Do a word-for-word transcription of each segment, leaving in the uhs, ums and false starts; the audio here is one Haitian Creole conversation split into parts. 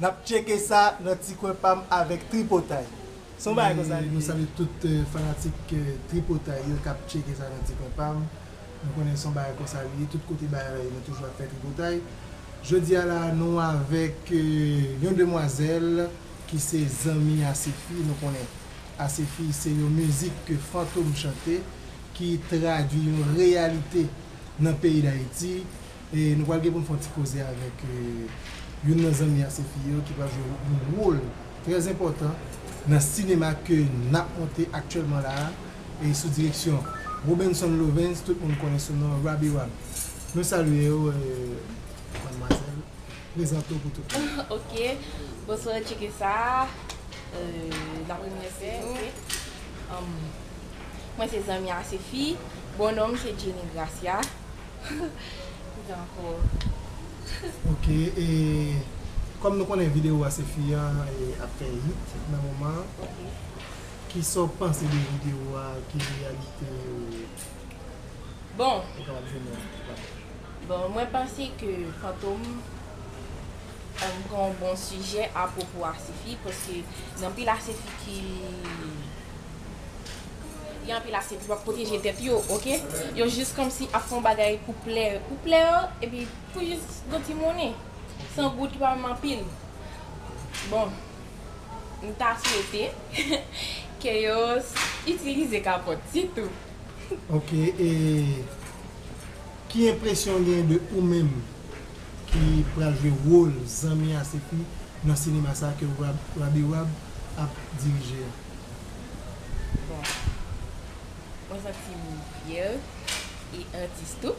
N ap tcheke sa nan ti kwen pa m avèk Tripotay. Se yon bagay konsa li ye. Nou salye tout, eh, fanatik, eh, Tripotay yo k ap tcheke sa nan ti kwen pa m. Nou konnen se yon bagay konsa li ye, tout kote bagay la ye, nou toujou ap fè tripotay. Jodi a la, nou avèk, eh, yon demwazèl ki se zanmi Asefi. Nou konnen Asefi se yon mizik ke Fantom chante, ki tradui yon reyalite nan peyi Dayiti. E nou pral gen pou n fè yon ti koze avèk, eh, youn nan zanmi Asefi yo ki pral jwe yon wòl trè enpòtan nan sinema ke n ap monte aktyèlman la a, e sou direksyon Robenson Lovens, tout moun konnen sou non Rabi Wab. Nou salye w, eh, madmwazèl. Prezante w pou tout moun. Ok. Bonswa, tcheke sa. Euh, n ap remèsye nou. Um, mwen se zanmi Asefi. Bon non m se Jenny Gracia. Ki ankò? Ok, e kòm nou konnen videyo Asefi a, e, ap fè hit nan moman an, ok, kisa w panse de videyo a? Ki reyalite ou, bon, ou kapab jwenn nan ladan? Bon, mwen panse ke Fantom, um, pran yon bon sijè apwopo Asefi, paske gen anpil Asefi ki Gen anpil Asefi ki p ap pwoteje tèt yo, ok? Yo jis kòmsi ap fè yon bagay pou plè, pou plè yo, epi pou jis yon ti monnen. Se yon goud ki pa menm anpil. Bon, m ta swete ke yo s-, itilize kapòt, se tou. Ok, e ki enpresyon w genyen de ou menm ki pral jwe wòl zanmi Asefi nan sinema sa ke Rab-, Rabi Wab ap dirije a? Bon, mwen santi m fyè e atis tou,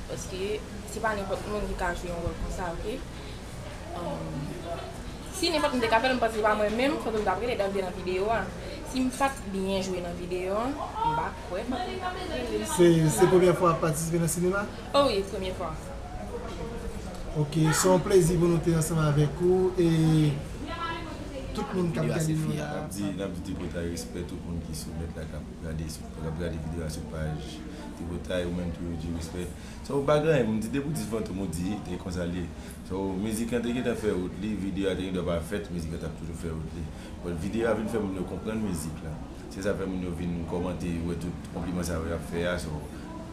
paske se pa nenpòt moun ki ka jwe yon wòl konsa, ok? Um, si nenpòt moun te ka fè l, m panse se pa mwen menm, Fantom t ap rele, t ap vin nan videyo a. Si m pa t byen jwe nan videyo a, m pa kwè Fantom t ap rele m. Se, se premyè fwa w ap patisipe nan sinema? Oh wi, premyè fwa. Ok, se yon plezi pou nou te ansanm avèk ou e tout moun k ap gade nou la. N ap di, n ap di tripotay respè tout moun ki sou nèt la k ap gade, k ap gade videyo a sou paj tripotay, ou menm tou, Yoji, respè. So, pa gen anyen, m di depi w di Fantom, ou di, e konsa l ye. So, mizik lan te gentan fè wout li, videyo a te gendwa pa fèt, mizik lan t ap toujou fè wout li. But videyo a vin fè moun yo konprann mizik la. Se sa fè moun yo vin kòmante, wè tout konpliman sa yo y ap fè a. So,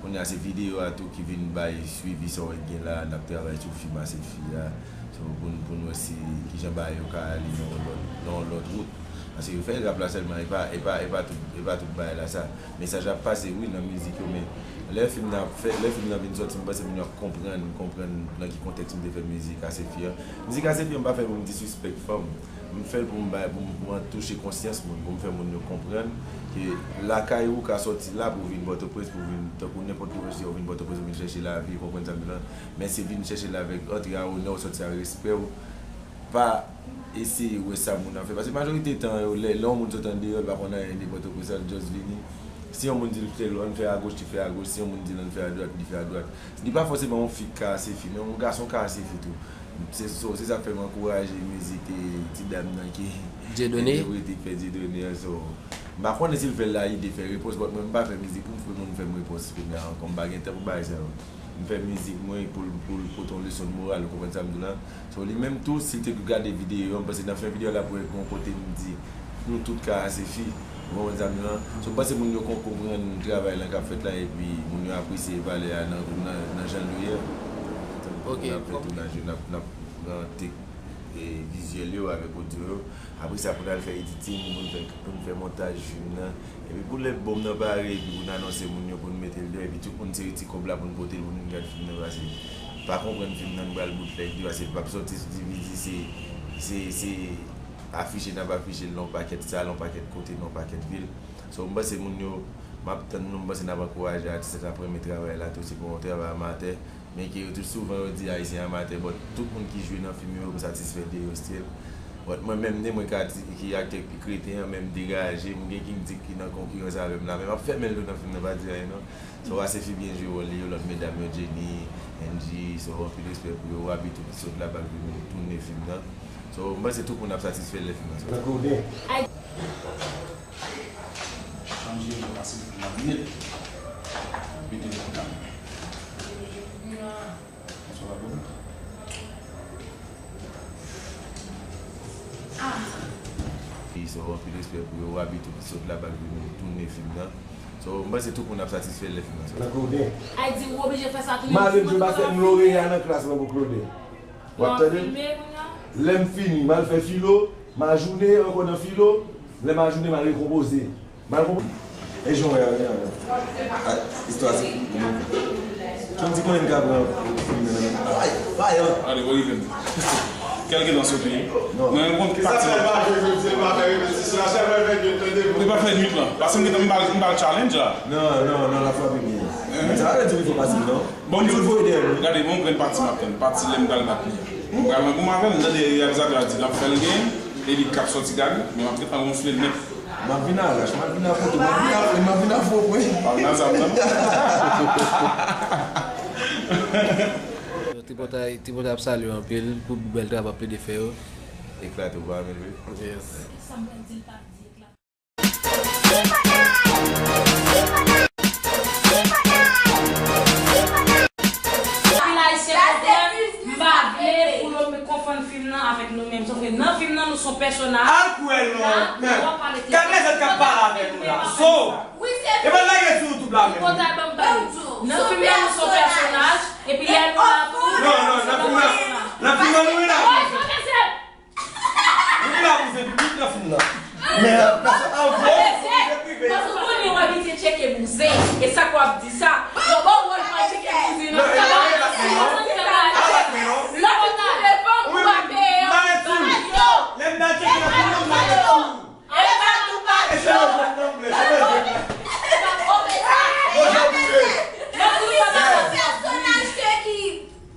kounye a se videyo a tou ki vin bay swivi sa w wè k gen la, n ap travay sou fim Asefi a. So, pou n, pou n wè si kijan bagay yo ka ale nan yon lòt, nan yon lòt wout. Paske yo fè rap la sèlman, e pa, e pa, e pa tout, e pa tout bagay la sa. Mesaj ap pase, wi, nan mizik yo, men lè fim nan ap fè, lè fim nan vin sòti, m panse moun yo ap konprann, konprann nan ki kontèks m te fè mizik Asefi an. Mizik Asefi an, m pa fè pou m disrespect fanm. M fè l pou m bay, pou m, pou m touche konsyans moun, pou m fè moun yo konprann ke lakay ou ka sòti la pou w vin Pòtoprens, pou w vin, tankou nenpòt pwofesè, ou vin Pòtoprens, ou vin chèche lavi, w konprann sa m di la? Men se vin chèche l avèk antre a onè, w sòti a respè w. Pa eseye wè sa moun nan fè. Paske majorite tan yo, lè, lè yon moun sot andeyò, l pa konn anyen de Pòtoprens, l just vini. Si yon moun di l fè, ann fè agoch, li fè agoch. Si yon moun di l ann fè adwat, li fè adwat. Li pa fòseman yon fi k ka Asefi, men yon gason ka Asefi tou. Se, so, se sa k fè m ankouraje mizik, e, ti dam nan ki Dieudonné, entèprete, k fè Dieudonné an, so, m pa konnen si l fè l nan ide fè repons, but mwen, m pa fè mizik pou m fè moun fè m repons kounye a ankò. M pa gen tan pou bagay sa yo. M fè mizik mwen pou l, pou l pote yon leson de moral, ou konprann sa m di w la? So, li menm tou, si l te gade videyo a, m panse nan fen videyo a, l ap wè gen yon kote m di, nou tout ka Asefi, ou konprann sa m di w la? So, m panse moun yo kon-, konprann travay lan k ap fèt la, epi moun yo apresye valè a nan, nan, nan jan l ye a. Ok, n ap fè tounaj yo, n ap, n ap pran tek, e, vizyèl yo avèk odyo yo. Apre sa, pou n al fè editing, pou n fè, pou n fè montaj fim nan. Epi pou lè bonm nan pare, epi pou n anonse moun yo, pou n mete l deyò, epi tout moun sere ti kòb la pou n pote l, pou n gad fim nan pase. Pa konprann fim nan, n pral bootleg li, paske l p ap sòti sou D V D, se, se, se afiche n ap afiche l nan yon pakèt sal, yon pakèt kote, nan yon pakèt vil. So, m panse moun yo, m ap tann nou, m panse n ap ankouraje atis la k ap renmen travay la tou, se pa yon travay amatè. Men ke yo tou souvan yo di Ayisyen amatè, but tout moun ki jwe nan fim yo, yo satisfè de yo still. But mwen menm, ni mwen ka di ki aktè pi kreten an, men m degaje, m gen King Dick ki nan konkirans avè m la, men m ap fèmen l tou nan fim nan, pa di anyen non. So, Asefi byen jwe wòl li yo, lòt medam yo, Jenny, Angie, so, anpil respè pou yo, Wabi tou ki sot la, pral vin tounen fim nan. So, m panse tout moun ap satisfè lè fim nan soti. Chanje, nou pase pou la minit. Mete l kontan. Bonswa, Babou. So, anpil respè pou yo, Wabi tou ki sot la, ba l vini tounen fim nan. So, m panse tout moun ap satisfè lè fim nan soti. Nan Claude. Ay di ou oblije fè sa tounen. Malen jwe basket m Loreya nan klas mwen pou Claude. W ap tande? Lè m fini, m al fè filo, m ajounen ankò nan filo, lè m ajounen, m al rekonpoze. M al konpoze. E jan w wè a, a, istwa se. Kèm di konnen m ka pran fim nan men. Ay, ay, ay. Allez, what even? Kèlke tan sou peyi. Mwen renkontre pati. Mwen pa fè nwit lan. Paske m gentan m ba l challenge la. Non, non, non, la frape byen. Men sa pa vle di w fò pase non. Bon, m di w voye dèyè l. Gade, bon, grenn pati m ap tann. Pati lè m pral bat li. M pral nan goumen avè l, m tande reyalizatè a di l ap fè l gen, epi k ap sòti gade, men m ap gentan wonfle l nèt. M ap vin a rach, m ap vin a kote, m ap vin a, m ap vin a fo pwen. Pa vin a zam nan. Tripotay, Tripotay ap salye w anpil pou bèl travay w ap plede fè yo. Eklate w pa menm vre. Yes. Anpil ayisyen konprann, m pa vle pou yo konfonn fim nan avèk nou menm. Sòf ke nan fim nan, nou se yon pèsonaj. Al kwè non, men. Gad lèzòt k ap pale avèk nou la. So, e pa lage sou YouTube la menm. Nan fim nan, nou se yon pèsonaj, epi lè nou la tou, non, non, nan fim nan, nan fim nan, nou la. Nou vin la pou fè piblik nan fim nan. Men, paske an gwo, se prive. Paske w konnen w abitye tcheke bouzen. E sa k w ap di sa. Yo ba w wòl pou w al tcheke bouzen nan fim nan. Lè w t ap peye yo. Lè m t al tcheke nan fim nan, m al tcheke. E pa tou pa. E se lè jwèt nan m vle, se lè jwèt nan. Bon, jan prive. Pèsonaj ke ki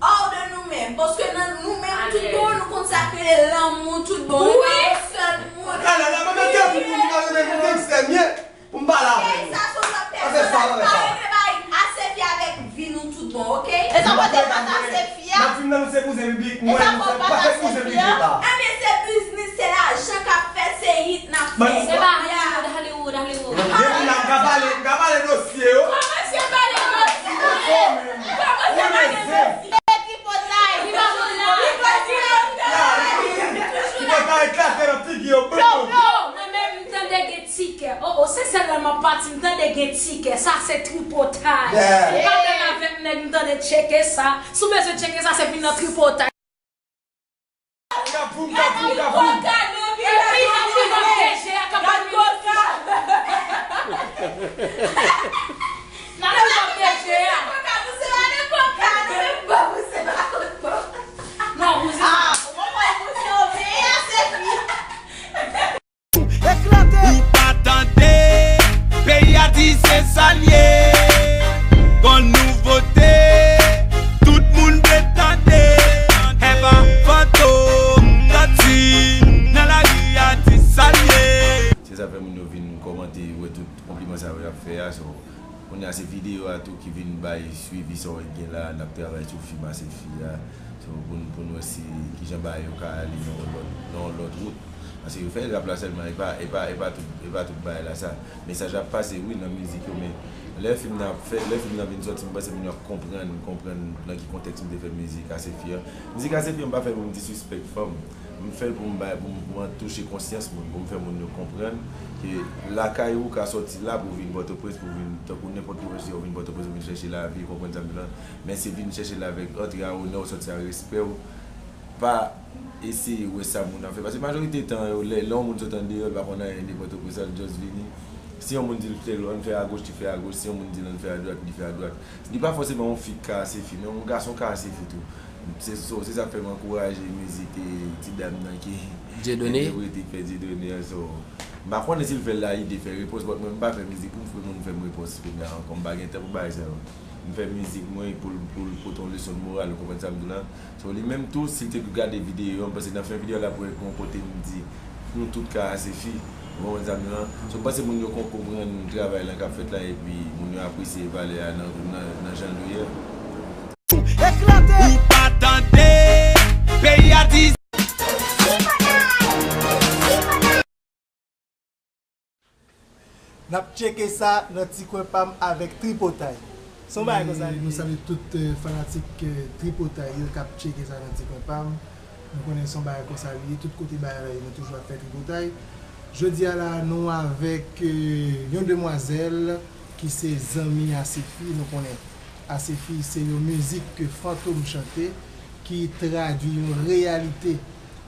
Hors de nou menm, paske nan nou menm tout bon, nou konn sa k rele lanmou tout bon. Wi. Yon sèl moun. Ala, ala, mwen menm gen pou moun nan yo menm pou gangstè m ye, pou m pale avè nou. Sa se yon lòt pèsonaj, nou pa regle bay Asefi avèk vi nou tout bon, oke? E sa pote pa Asefi a. Nan fim nan nou se bouzen piblik, mwen nou se pa fè bouzen piblik la. Ebyen se biznis, se lajan k ap fè, se hit n ap fè. Se pa Hollywood, Hollywood, Hollywood. Depi la, m ka pale, m ka pale dosye yo. Kòmanse pale dosye. Kòmanse pale dosye. Tripotay. Tripotay eklate nan figi yo. Mwen menm, m tande gen tikè. O, o, se sèl lè m ap pati, m tande gen tikè. Sa se tripotay. Ou pa menm avèk nèg, m tande tcheke sa. Si w bezwen tcheke sa, se vin nan tripotay. Kapou, kapou, kapou. Epi, epi, nan D G a, kapou. Nan D G a. Non, ou se Eklate! Ou pa tande, peyi a di se sa l ye. Gon nouvote, tout moun vle tande. Eva Fantom, Dotty, nan lari a di sa l ye. Se sa fè moun yo vin kòmante, wè tout konpliman sa yo y ap fè a, so, kounye a se videyo a tou ki vin bay swivi sa w gen la, n ap travay sou fim Asefi a, so, pou n, pou n wè si kijan bagay yo ka ale nan yon lòt, nan yon lòt wout. Paske yo fè rap la sèlman, e pa, e pa, e pa tout, e pa tout bagay la sa. Mesaj la ap pase, wi, nan mizik yo, men lè fim nan ap fè, lè fim nan vin sòti, m panse moun yo ap konprann, konprann nan ki kontèks m te fè mizik Asefi a. Mizik Asefi a, m pa fè l pou m disrespect fanm. M fè l pou m bay, pou m, pou m touche konsyans moun, pou m fè moun yo konprann ke lakay ou ka sòti la pou w vin Pòtoprens, pou w vin, tankou nenpòt pwofesè, ou vin Pòtoprens, ou vin chèche lavi, ou konprann sa m di la. Men se vin chèche l avèk antre a onè, w sòti a respè w. Pa eseye wè sa moun ap fè. Paske majorite tan yo, lè, lè yon moun sot andeyò, l pa konn anyen de Pòtoprens, l just vini. Si yon moun di l fè, ann fè agoch, li fè agoch. Si yon moun di l ann fè adwat, li fè adwat. Li pa fòseman yon fi k ka Asefi, men yon gason ka Asefi tou. Se, so, se sa k fè m ankouraje mizik, e, ti dam nan ki entèprete, k fè Dieudonné an, so, m pa konnen si l fè l la ide fè repons, but mwen m pa fè mizik pou m fè moun fè m repons kounye a ankò, m pa gen tan pou bagay sa yo. M fè mizik mwen pou l, pou l pote yon leson moral, ou konprann sa m di w la? So, li menm tou, si l te gade videyo a, m panse nan fen videyo a, l ap wè gen yon kote m di, nou tout ka Asefi, ou konprann sa m di w la? So, m panse moun yo kon-, konprann travay lan k ap fèt la, epi moun yo apresye valè a nan, nan, nan jan l ye a. Eklate! Ou pa tande, peyi a di. N ap tcheke sa nan Ti Kwen Pa M avèk Tripotay. Se yon bagay konsa li ye. Nou salye tout, eh, fanatik, eh, Tripotay yo k ap tcheke sa nan Ti Kwen Pa M. Nou konnen se yon bagay konsa li ye, tout kote bagay la ye, nou toujou ap fè tripotay. Jodi a la, nou avèk, euh, yon demwazèl ki se zanmi Asefi. Nou konnen Asefi se yon mizik ke Fantom chante, ki tradui yon reyalite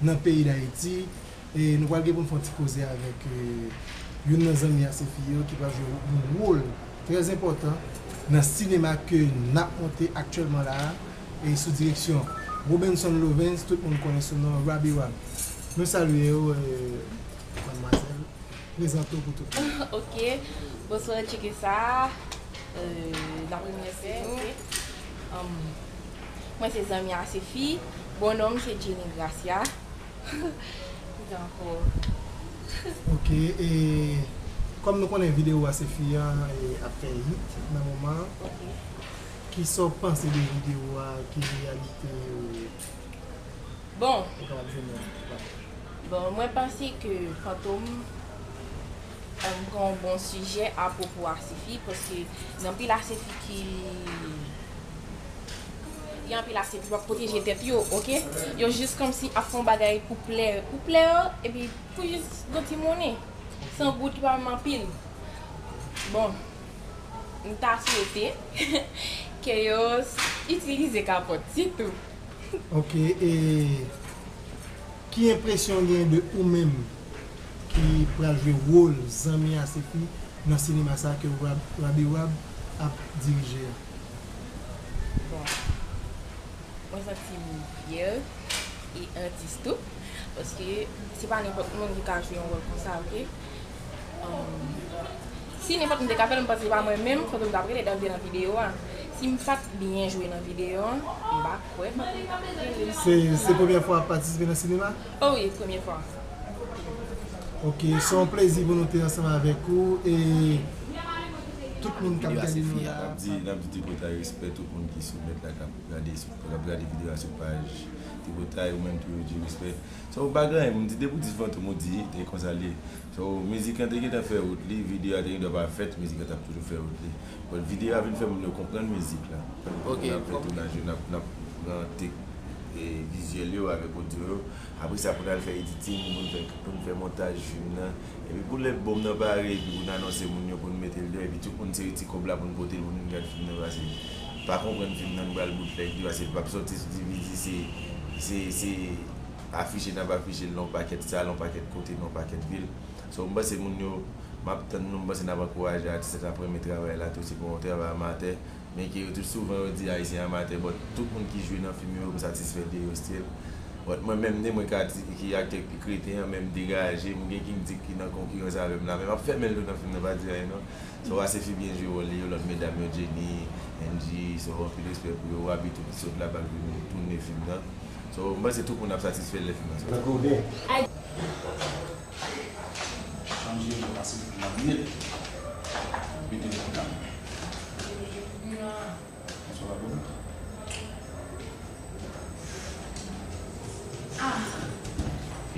nan peyi Dayiti. E nou pral gen pou n fè yon ti koze avèk, euh, youn nan zanmi Asefi yo ki pral jwe yon wòl trè enpòtan nan sinema ke n ap monte aktyèlman la a, e sou direksyon Robenson Lovens, tout moun konnen sou non Rabi Wab. Nou salye w, euh, madmwazèl. Prezante w pou tout moun. Ok. Bonswa, tcheke sa. Euh, n ap remèsye nou. Ok. Um, mwen se zanmi Asefi. Bon non m se Jenny Gracia. Ki ankò? Ok, e kòm nou konnen videyo Asefi a, e, ap fè hit nan moman an, ok, kisa w panse de videyo a? Ki reyalite, e, bon, ou kapab jwenn nan? Bon, mwen panse ke Fantom, euh, pran yon bon sijè apwopo Asefi, paske gen anpil Asefi ki, gen anpil Asefi ki p ap pwoteje tèt yo, ok? Yo jis kòmsi ap fè yon bagay pou plè, pou plè yo, epi pou jis yon ti monnen. Se yon goud ki pa menm anpil. Bon, m ta swete ke yo itilize kapòt, se tou. Ok, e ki enpresyon w gen de ou menm ki pral jwe wòl zanmi Asefi nan sinema sa ke Rab-, Rabi Wab ap dirije a? Bon, mwen santi m fyè e atis tou, paske se pa nenpòt moun ki ka jwe yon wòl konsa, ok? Um, si nenpòt moun te ka fè l, m panse se pa mwen menm, Fantom t ap rele, dan m te nan videyo a. Si m pa t byen jwe nan videyo a, m pa kwè Fantom t ap rele. Se, se premyè fwa w ap patisipe nan sinema? O wi, premyè fwa. Ok, se yon plezi pou nou te ansanm avèk ou e tout moun k ap gade nou la. N ap di, n ap di tripotay respè tout moun ki sou nèt la k ap gade, k ap gade videyo a sou paj tripotay, ou menm tou yo di respè. So, ou pa gen anyen pou m di, depi w di Fantom, ou di, e konsa l ye. So, mizik lan te gentan fè wout li, videyo a te gendwa pa fèt, mizik lan t ap toujou fè wout li. But videyo a vin fè moun yo konprann mizik lan. Ok, n ap fè tounaj yo, n ap, n ap pran tek, e, vizyèl yo avèk odyo yo. Apre sa, pou n al fè editing, pou n fè, pou n fè montaj fim nan. Epi pou lè bonm nan pare, epi pou n anonse moun yo pou n mete l deyò, epi tout moun se ti kòb la pou n pote l pou n vin gad fim nan, paske pa konprann fim nan, nou pral bootleg li, paske l p ap sòti sou D V D, se, se, se afiche n ap afiche l nan yon pakèt sal, yon pakèt kote, nan yon pakèt vil. So, m panse moun yo, m ap tann nou, m panse n ap ankouraje atis la k ap renmen travay la tou, se bon travay amatè, men ke yo tou souvan yo di Ayisyen amatè, but tout moun ki jwe nan fim yo, m satisfè de yo still. But mwen menm, ni mwen ka di ki aktè ki pi kreten an, men m degaje, m gen ki m di ki nan konkirans avè m la, men m ap fèmen l tou nan fim nan, pa di anyen non. So, Asefi byen jwe wòl li, yo lòt medam yo, Jenny, Angie, so, anpil respè pou yo, Wabi tou ki sot la, pral vin tounen fim nan. So, m panse tout moun ap satisfè lè fim nan soti. Tankou gen. Ay. Chanm jere pase pou mwen nèt. Mete l nan kay. Bonswa, pa pwoblèm.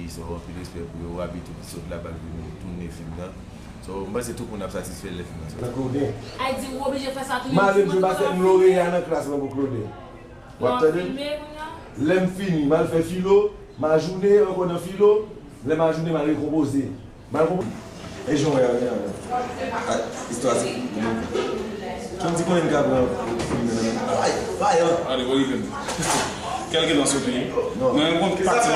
So, anpil respè pou yo, Wabi tou ki sot la, pral vin tounen fim nan. So, m panse tout moun ap satisfè lè fim nan soti. Tankou gen. Ay di ou oblije fè sa tou. Malgre m pa fè m loreya nan klas lan pou Claude. W ap tande? Lè m fini, m al fè filo, m ajounen ankò nan filo, lè m ajounen, m al rekonpoze. M al konpoze. E jan w wè a, jan w wè a. Ak istwa se Jan di konnen n ka pran fim nan nan men. Ay, fire! Gade, Oliven. Kèlke nan sou peyi. Non. Nan yon bon pati.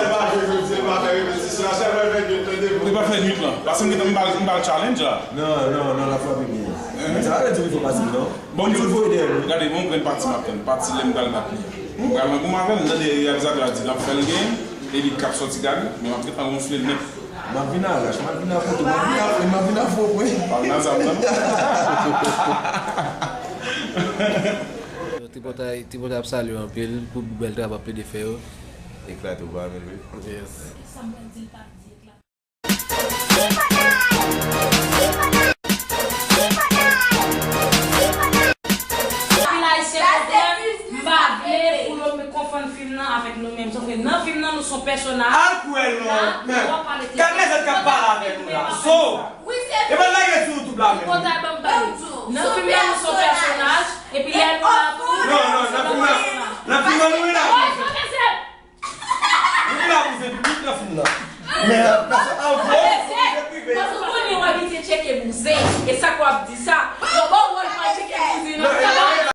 Li pa fè nwit lan. Paske m gentan m ba l, m ba l challenge la. Non, non, non, l ap frape byen. Sa pa vle di w fò fasil, non. Bon, m di w voye dèyè l, wi. Gade, bon, grenn pati m ap tann. Pati lè m pral bat li. M pral nan goumen avè l, m tande reyalizatè a di l ap fè l genyen, epi k ap sòti gade, men m ap gentan wonfle l nèt. M ap vin a rach, m ap vin a kote, m ap vin a, m ap vin a fo pwen. Pa vin a zam nan. Tripotay, Tripotay ap salye w anpil pou bèl travay w ap plede fè yo. Eklate w pa renmen l vre? Yes. Anpil Ayisyen konprann, m pa vle pou yo konfonn fim nan avèk nou menm. Sòf ke nan fim nan, nou se yon pèsonaj. Al kwè non, men. Gad lèzòt k ap pale avèk nou la. So, e pa lage sou YouTube la menm. Nan fim nan, nou se yon pèsonaj, epi lè nou la tou, non, non, nan fim nan, nan fim nan, nou la. Nou la pou fè piblik nan fim nan. Men, pèsonaj, al kwè. Paske w konnen w abitye tcheke bouzen. E sa k w ap di sa? Yo ba w wòl pou w al tcheke bouzen nan.